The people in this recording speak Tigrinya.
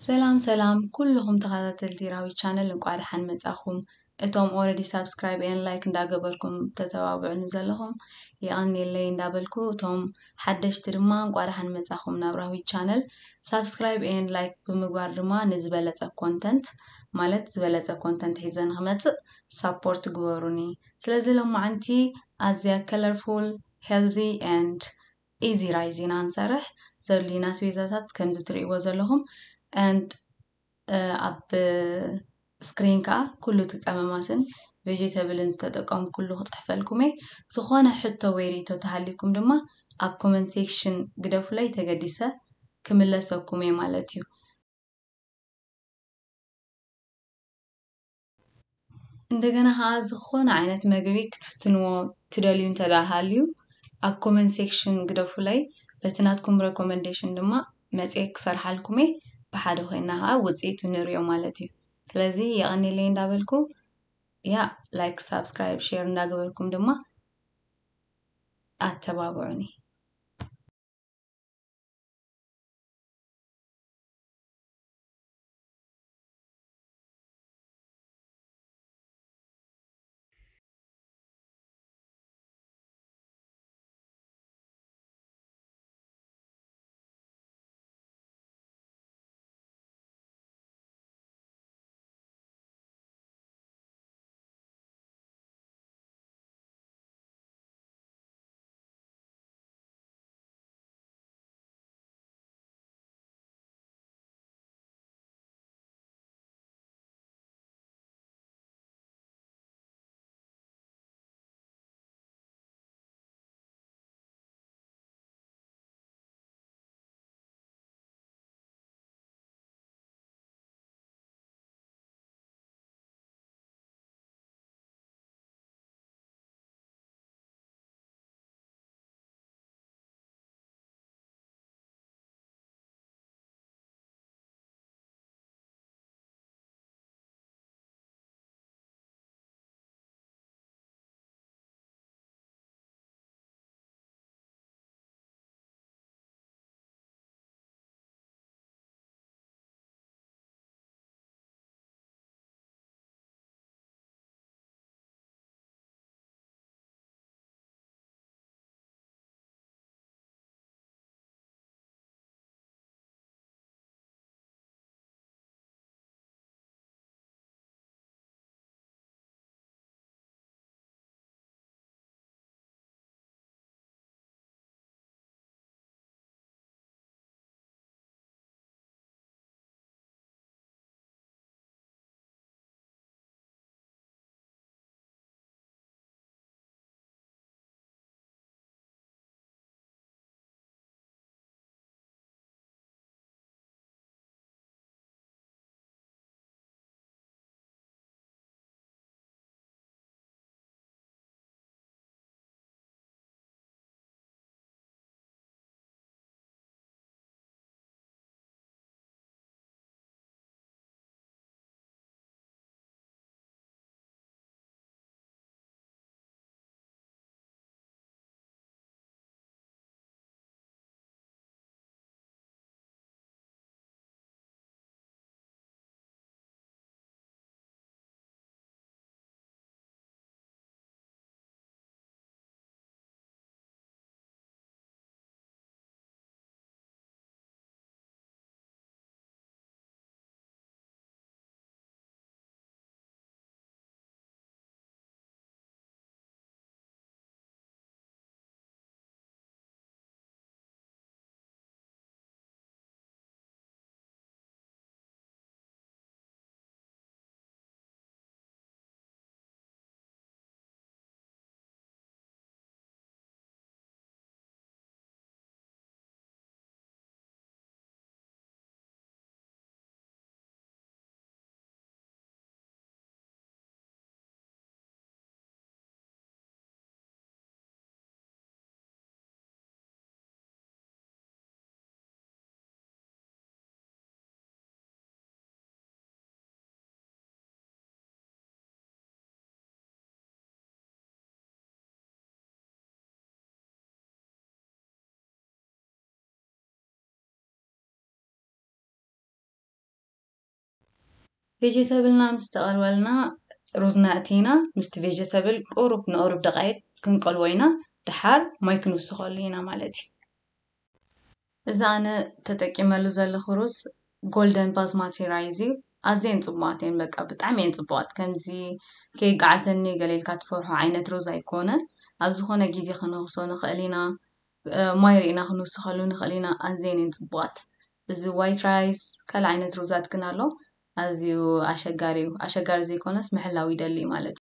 ሰላም ሰላም ኩልኹም ተኸታተልቲ ራዊ ቻነል፣ እንቋዕ ደሓን መጻኹም። እቶም already subscribe and like እንዳገበርኩም ተተባብዑኒ ዘለኹም የቐንየለይ እንዳበልኩ፣ እቶም ሓደሽቲ ድማ እንቋዕ ደሓን መጻኹም ናብ ራዊ ቻነል። Subscribe and like ብምግባር ድማ ንዝበለጸ ኮንተንት፣ ማለት ዝበለጸ ኮንተንት ሒዘ ንኽመጽእ ሳፖርት ግበሩኒ። ስለዚ ሎማዓንቲ ኣዝያ colorful, healthy and easy rice ኢና ንሰርሕ። ዘድልዩና ኣስቤዛታት ከምዚ ትርእይዎ ዘለኹም and ኣብ ስክሪን ከዓ ኩሉ እቲ ቀመማትን ቬጀተብልን ዝተጠቀምኩሉ ክፅሕፈልኩም እየ። ዝኾነ ሕቶ ወይ ርእቶ ተሃሊኩም ድማ ኣብ ኮመንት ሴክሽን ግደፉለይ፣ ተገዲሰ ክምለሰኩም እየ ማለት እዩ። እንደገና ከዓ ዝኾነ ዓይነት መግቢ ክትፍትንዎ ትደልዩ እንተ ደኣ ሃልዩ ኣብ ኮመንት ሴክሽን ግደፉለይ። በቲ ናትኩም ረኮመንዴሽን ድማ መፅየ ክሰርሓልኩም እየ። ብሓደ ኮይና ከዓ ውፅኢቱ ንሪኦ ማለት እዩ። ስለዚ የቐኒለይ እንዳበልኩ ያ ላይክ፣ ሳብስክራይብ፣ ሼር እንዳገበርኩም ድማ ኣተባብዑኒ። ቬጀተብልና ምስ ተቐርበልና ሩዝና እቲና ምስቲ ቬጀተብል ቁሩብ ንቑሩብ ደቓይቕ ክንቀልዎ ኢና። ደሓር ማይ ክንውስኸሉ ኢና ማለት እዩ። እዚ ኣነ ተጠቂመሉ ዘለኹ ሩዝ ጎልደን ባስማቲ ራይዝ እዩ። ኣዝየን ጽቡቓት እየን፣ በቃ ብጣዕሚ እየን ጽቡቓት። ከምዚ ከይገዓተኒ ገለ ኢልካ ትፈርሖ ዓይነት ሩዝ ኣይኮነን። ኣብ ዝኾነ ግዜ ክንውስኾ ንኽእል ኢና። ማይ ርኢና ክንውስኸሉ ንኽእል ኢና። ኣዝየን እየን ጽቡቓት። እዚ ዋይት ራይስ ካልእ ዓይነት ሩዛት ግን ኣሎ። ኣዝዩ ኣሸጋሪ እዩ። ኣሸጋሪ ዘይኮነስ ምሕላው ይደሊ ማለት እዩ።